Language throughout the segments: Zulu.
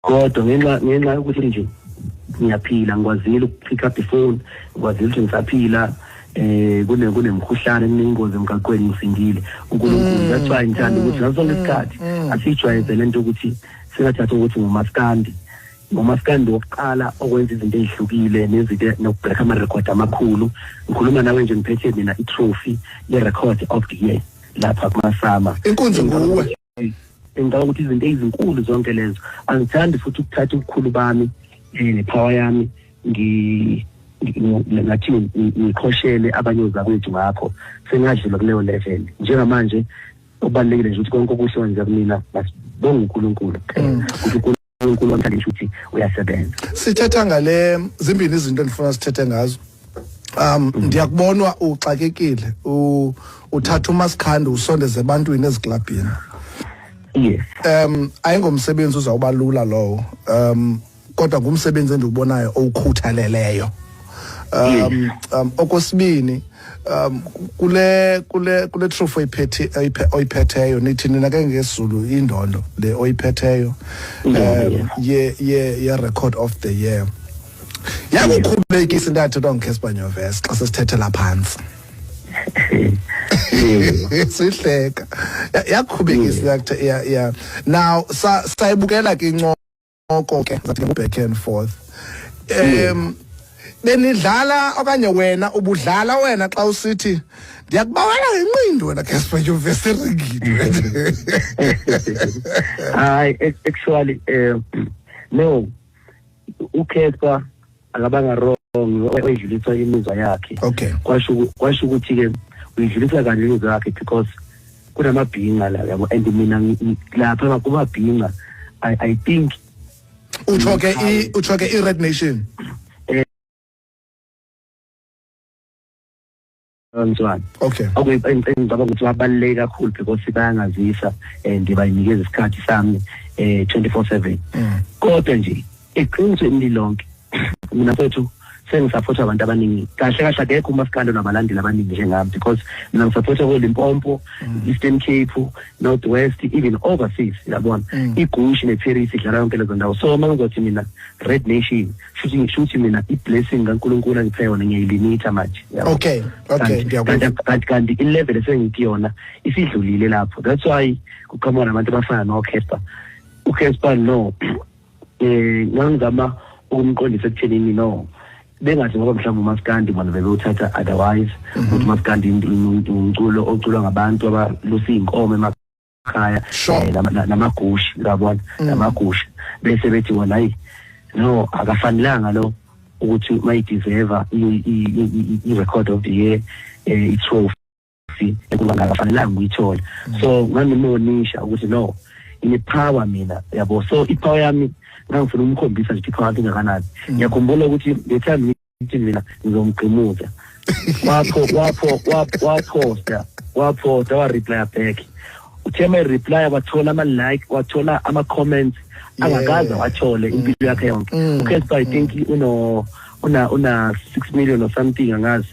Kodwa ngenxa yokuthi nje ngiyaphila, ngikwazile ukupick up ifoni, ngikwazile ukuthi ngisaphila, kunemkhuhlane, kunengozi emgaqweni, ngisindile. UNkulunkulu, that's why ngithanda ukuthi ngaso sonke isikhathi asijwayeze lento ukuthi singathatha ukuthi ngumaskandi, ngomaskandi wokuqala okwenza izinto ezihlukile nezinto nokubreak ama-record amakhulu. Ngikhuluma nawe nje ngiphethe mina i-trophy ye-record of the year lapha kumaSAMA. Inkunzi nguwe. Ngicabanga ukuthi izinto ezinkulu zonke lezo. Angithandi futhi ukuthatha ubukhulu bami nepower yami ngathi ngiqhoshele abanye ozakwethu ngakho. Sengadlula kuleyo level. Njengamanje okubalulekile nje ukuthi konke okuhle kwenza kumina, basibonga uNkulunkulu kuphela ukuthi uNkulunkulu wamthanda ukuthi uyasebenza. Sithetha ngale, zimbini izinto endifuna sithethe ngazo. Ndiyakubonwa uxakekile, uthatha uMasikhandi usondeze ebantwini eziklabhini. Yes. Ayingomsebenzi uzawuba lula lowo. Kodwa ngumsebenzi endiwubonayo owukhuthaleleyo. Okwesibini, kule trophy oyiphetheyo, nithi nina ke ngesiZulu indondo le oyiphetheyo, ye record of the year. Yakukhubekisa into yathethwa nguCassper Nyovest xa sesithethela phantsi. Sihleka. Yakukhubekisa ya. Now sayibukela ke incoko ke zathi ke back and forth. Benidlala okanye wena ubudlala wena xa usithi ndiyakubawela ngenqindi wena Cassper Nyovest eringini? Hayi, actually, no, uCassper akabanga wrong, oyidlulisa imizwa yakhe. Kwasho ukuthi ke uyidlulisa kanje imizwa yakhe because kunamabhinqa la, yabo, and mina lapha kumabhinqa I think Utsho ke i-Red Nation. Mntwana. Okay. Engicabanga ukuthi babaluleke kakhulu because bayangazisa and bayinikeza isikhathi sami 24/7. Kodwa nje eqinisweni lilonke, mina mfethu sengisupporta abantu abaningi. Kahle kahle akekho umaskandi onabalandeli abaningi njengami because mina ngisupporta ko-Limpopo, Eastern Cape, North West, even overseas, yabona. IGushi neParis idlala yonke lezo ndawo. So uma ngizothi mina Red Nation, shuthi mina i-blessing kaNkulunkulu angiphe yona ngiyayilimita manje, yabo. Okay, ngiyakuzwa. Kanti i-level esengithi yona isidlulile lapho. That's why kuqhamuka nabantu abafana noCassper. UCassper, no, ngangizama ukumqondisa ekuthenini no, bengathi ngoba mhlawumbe umaskandi bona bebewuthatha otherwise, ukuthi umaskandi umculo oculwa ngabantu abalusa iy'nkomo emakhaya, namagushi, uyabona, namagusha, bese bethi wona hayi no, akafanelanga lo ukuthi mayideserve i-record of the year, i-trophy akafanelanga ukuyithola. So ngangimonisha ukuthi no, ine-power mina, yabo. So i-power yami ngangifuna ukumkhombisa nje i-power yakhe ingakanani. Ngiyakhumbula ukuthi the time ngithi mina ngizomgqimuza, waphosta, wa-reply back. Uthe ma reply wathola ama-like, wathola ama-comments angakaze wathole impilo yakhe yonke. UCassper, I think una 6 million or something, angazi,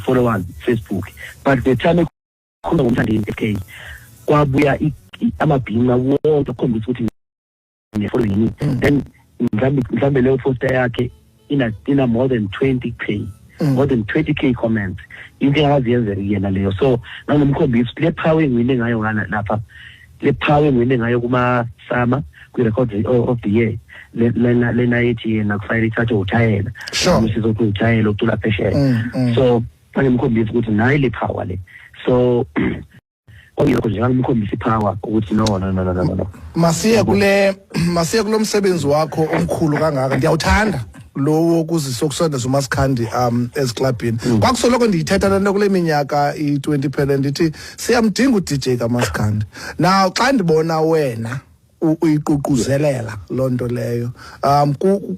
followers Facebook, but the time ekhuluma ngomthandeni SK kwabuya amabhinqa wonke akukhombisa ukuthi ne-following. Then mhlambe leyo poster yakhe ina more than 20K, more than 20K comments, into engakazi yenzeke kuyena leyo. So ngangimkhombisa ukuthi le power engiwine ngayo ngana lapha, le power engiwine ngayo kuma-SAMA kwi-record of the year, lena yethi yena kufanele ithathwe uthayela, usizothi uthayela ocula phesheya. So ngangimkhombisa ukuthi nayi le power le. So kwakuyilokho nje, ngangimkhombisa i-power ukuthi no, no, no, no, no, no. Masiye kulo msebenzi wakho omkhulu kangaka. Ndiyawuthanda lo wokuzisa ukusondeza uMasikhandi eziklabhini. Kwakusoloko ndiyithetha le nto kule minyaka i-20 phele, ndithi siyamdinga u-DJ kaMasikhandi. Now xa ndibona wena uyiququzelela loo nto leyo,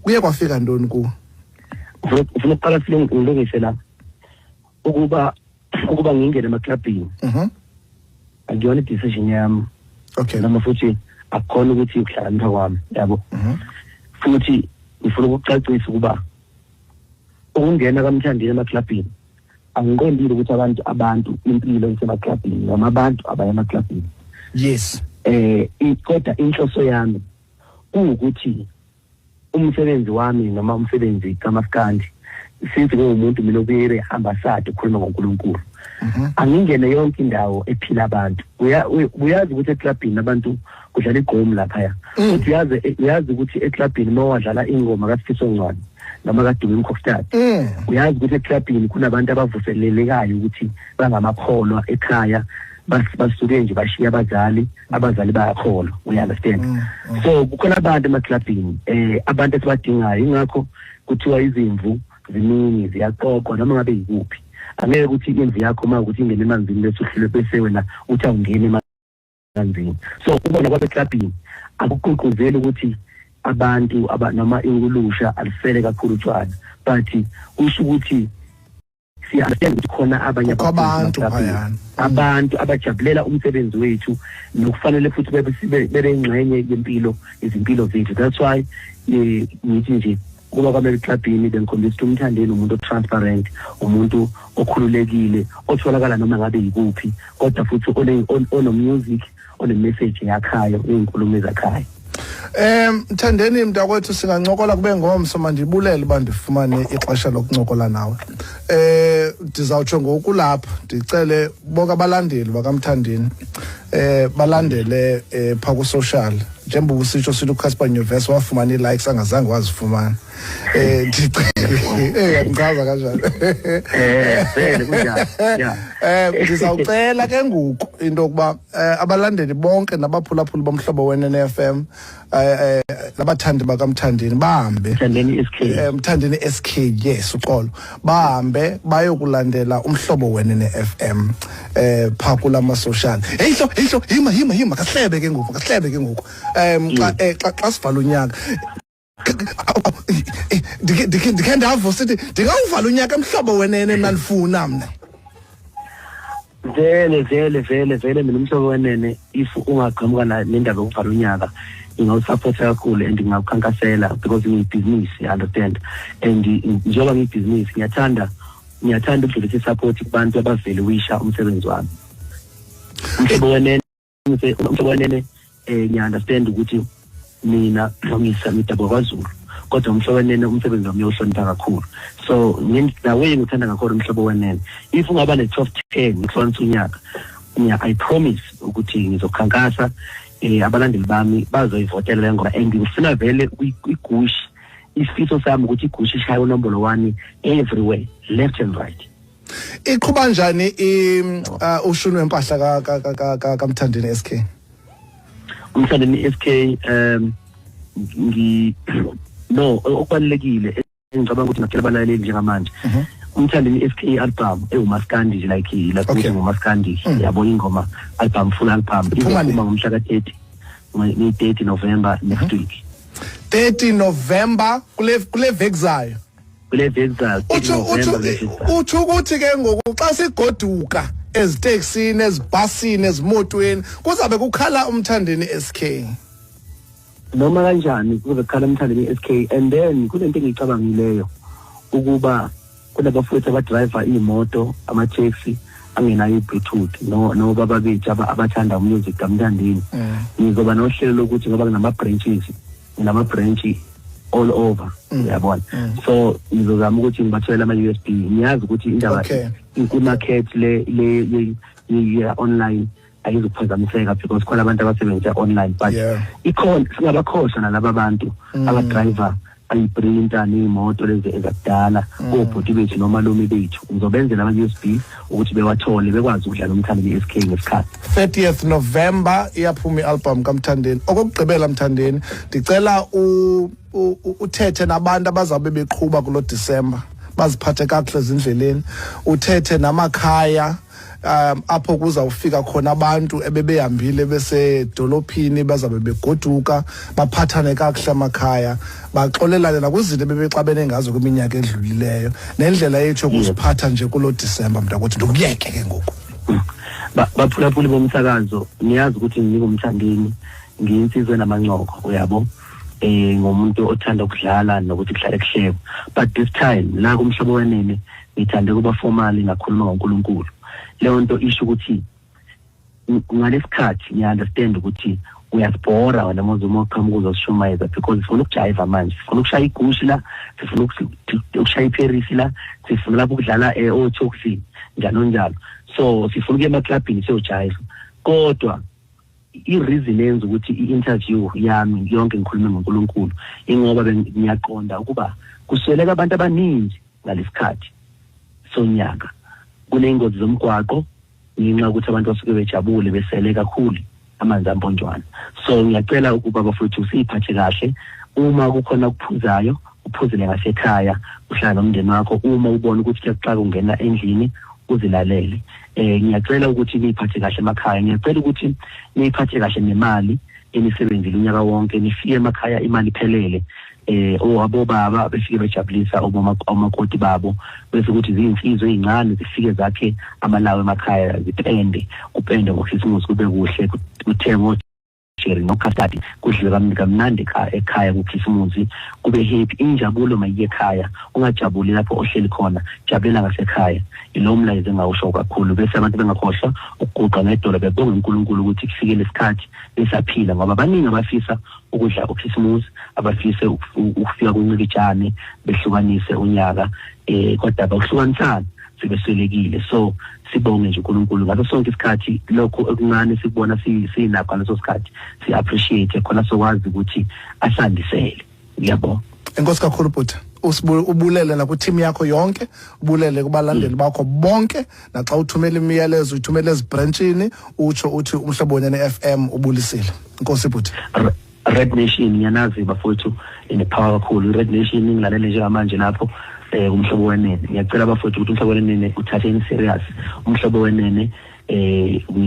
kuye kwafika ntoni kuwe? Ufuna ukuqala ngilungise la ukuba ngingene emaklabhini, akuyona i-decision yami, noma futhi akukhona ukuthi ukuhlakanipha kwami, yabo. Futhi ngifuna ukucacisa ukuba ukungena kaMthandeni emaklabhini angiqondile ukuthi abantu impilo isemaklabhini noma abantu abaya emaklabhini. Kodwa inhloso yami Kuwukuthi umsebenzi wami noma umsebenzi kaMaskandi, since nguwumuntu mina obuye ambassador ukhuluma ngoNkulunkulu, angingene yonke indawo ephila abantu. Uyazi ukuthi eklabhini abantu kudlala igqomu laphaya, futhi uyazi ukuthi eklabhini uma wadlala ingoma kaSifiso Ncwane noma kaDumi Mkokstad, uyazi ukuthi eklabhini kunabantu abavuselelekayo ukuthi bangamakholwa ekhaya, basuke nje bashiya abazali, abazali bayakholwa, you understand? So kukhona abantu emaklabhini, abantu esibadingayo. Ingakho kuthiwa izimvu ziningi ziyaqoqwa noma ngabe yikuphi. Angeke ukuthi imvu yakho uma ukuthi ingene emanzini bese uhlulwe bese wena uthi awungeni emanzini. So ubona kwaseklabhini akugqugquzeli ukuthi abantu noma inkulusha alisele kakhulu utshwala, but kusho ukuthi siya-understand ukuthi khona abanye abantu abantu abajabulela umsebenzi wethu nokufanele futhi bebe ingxenye yempilo, izimpilo zethu. That's why ngithi nje kuba kwami eklabhini bengikhombisa ukuthi uMthandeni umuntu o-transparent, umuntu okhululekile, otholakala noma ngabe yikuphi, kodwa futhi ono-music, one-message yakhayo, ney'nkulumo ezakhayo. Mthandeni mntakwethu, singancokola kube ngomso. Mandibulele uba ndifumane ixesha lokuncokola nawe. Ndizawutsho ngoku lapha ndicele bonke abalandeli bakaMthandeni balandele pha ku social, njengoba usitsho sithi uCassper Nyovest wafumana ii-likes angazange wazifumana. Ndicele angichaza kanjani. Vele kunjalo, yeah. Ndizawucela ke ngoku into yokuba abalandeli bonke nabaphulaphuli boMhlobo Wenene FM, nabathandi bakaMthandeni bahambe Mthandeni SK. Mthandeni SK, yes, uxolo, bahambe bayokulandela Umhlobo Wenene FM pha kulama social. Hey hlo, hey hlo, hima hima hima, kahlebe ke ngoku, kahlebe ke ngoku. Xa xa sivala unyaka, ndikhe ndava sithi ndingawuvala unyaka eMhlobo Wenene mna, ndifuna mna. Vele vele vele vele, mina Umhlobo Wenene, if ungaqhamuka nendaba yokuvala unyaka, ngingawusupporta kakhulu and ngingawukhankasela because ngiyibhizinisi, you understand? And njengoba ngiyibhizinisi, ngiyathanda ukudlulisa i-support kubantu abavele wisha umsebenzi wami. Umhlobo Wenene, Umhlobo Wenene, ngiya-understand ukuthi mina ngisa ngidabuka kwaZulu, kodwa Umhlobo Wenene umsebenzi wami uyawuhlonipha kakhulu. So the way ngithanda ngakhona Umhlobo Wenene, if ungaba ne-top 10 ngihlukanisa unyaka, I promise ukuthi ngizokhankasa, abalandeli bami bazoyivotela le ngoma. And ngifuna vele igushi, isifiso sami ukuthi igushi ishaye unombolo 1 everywhere, left and right. Iqhuba njani ushuni wempahla kaMthandeni SK? Umthandeni SK, ngi no okubalulekile engicabanga ukuthi ngakutshela abalaleli njengamanje, Umthandeni SK album ewumaskandi nje, like ukuthi ngumaskandi, yabo, ingoma album, full album, izophuma ngomhla ka-30, ngi-30 November, next week. 30 November, kule veki zayo. Kule veki zayo. Utsho ukuthi ke ngoku xa sigoduka eziteksini, ezibhasini, ezimotweni, kuzabe kukhala Umthandeni SK. Noma kanjani kuze kukhala Umthandeni SK. And then kunento engiyicabangileyo ukuba kunabafowethu abadrayiva iy'moto, ama-taxi angenayo i-Bluetooth, no nobaba bethu abathanda umusic kaMthandeni. Ngizoba nohlelo lokuthi ngoba nginama-branches, nginama-branch all over, uyabona, so ngizozama ukuthi ngibatholele ama-USB. Ngiyazi ukuthi indaba i-market le ye online ayizukuphazamiseka because khona abantu abasebenzisa online, but ikhona, singabakhohlwa nalaba bantu abadrayiva ayi-Sprinter ney'moto lezi ezakudala, obhuti bethu nomalume bethu. Ngizobenzela ama-USB ukuthi bewathole, bekwazi ukudlala Umthandeni SK ngesikhathi. 30th November iyaphuma i-album kaMthandeni. Okokugqibela, Mthandeni, ndicela uthethe nabantu abazabe beqhuba kulo December, baziphathe kakuhle ezindleleni, uthethe namakhaya apho kuzawufika khona abantu ebebehambile besedolophini, bazabe begoduka, baphathane kakuhle amakhaya, baxolelane nakwizinto ebebexabene ngazo kwiminyaka edlulileyo, nendlela yethu yokuziphatha nje kulo December. Mntakwethu, ndikuyeke ke ngoku. Baphulaphuli bomsakazo, niyazi ukuthi nginguMthandeni, ngiyinsizwa enamancoko, uyabo, ngumuntu othanda ukudlala nokuthi kuhlale kuhlekwa, but this time la kuMhlobo Wenene ngithande kuba formal, ngakhuluma ngoNkulunkulu. Leyo nto isho ukuthi ngalesikhathi ngiya-understand ukuthi Uyasibhora wena moze uma uqhamuka uzosishumayeza, because sifuna ukujayiva manje, sifuna ukushaya igushi la, sifuna ukushaya iParis la, sifuna lapho ukudlala oToxin, njalo njalo. So sifuna ukuya emaklabhini siyojayiva. Kodwa i-reason yenza ukuthi i-interview yami yonke ngikhulume ngoNkulunkulu ingoba ngiyaqonda ukuba kusweleka abantu abaningi ngalesikhathi sonyaka. Kuney'ngozi zomgwaqo ngenxa yokuthi abantu basuke bejabule, besele kakhulu amanzi amponjwana. So ngiyacela ukuba bafowethu siyiphathe kahle. Uma kukhona okuphuzayo, uphuzele ngasekhaya, uhlala nomndeni wakho. Uma ubona ukuthi kuyakuxaka ungena endlini, uzilalele. Ngiyacela ukuthi niyiphathe kahle emakhaya, ngiyacela ukuthi niyiphathe kahle nemali enisebenzile unyaka wonke, nifike emakhaya imali iphelele. Abobaba befike bejabulisa omakoti babo, bese kuthi ziyinsizwa ezincane zifike zakhe amalawo emakhaya, zipende, kupende ngoKhisimusi, kube kuhle, kuthengwe cherry no-custard, kudliwe kamnandi ekhaya kuKhisimusi, kube happy. Injabulo mayiye ekhaya, ungajabuli lapho ohleli khona, jabulela ngasekhaya. Ilo mlayezo engawusho kakhulu. Bese abantu bengakhohlwa ukuguqa ngedolo bebonge uNkulunkulu ukuthi kufike lesikhathi besaphila, ngoba baningi abafisa ukudla uKhisimusi, abafise ukufika kuNcikijane behlukanise unyaka, kodwa bakuhlukanisana sebeswelekile. So sibonge nje uNkulunkulu ngaso sonke isikhathi. Lokho okuncane sikubona sinakho ngaleso sikhathi, si-appreciate khona, sokwazi ukuthi asandisele. Ngiyabonga. Enkosi kakhulu bhuti. Ubulele nakwi-team yakho yonke, ubulele kubalandeli bakho bonke, naxa uthumela imiyalezo uyithumela ezibhrentshini, utsho uthi Umhlobo Wenene FM ubulisile. Enkosi bhuti. Red Nation, ngiyanazi bafowethu, ine-power kakhulu i-Red Nation. Ngilalele njengamanje lapho Umhlobo Wenene. Ngiyacela bafowethu ukuthi Umhlobo Wenene uthatheni serious. Umhlobo Wenene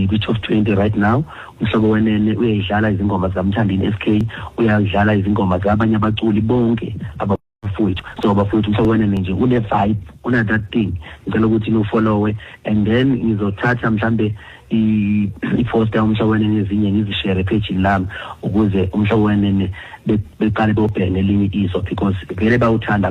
kwi-top 20 right now. Umhlobo Wenene uyayidlala izingoma zikaMthandeni SK, uyadlala izingoma zabanye abaculi bonke abafowethu. So bafowethu, Umhlobo Wenene nje une-vibe, una that thing. Ngicela ukuthi niwufollowe and then ngizothatha mhlambe i-poster Umhlobo Wenene ezinye ngizishare ephejini lami ukuze Umhlobo Wenene beqale bewubheke ngelinye iso, because vele bawuthanda.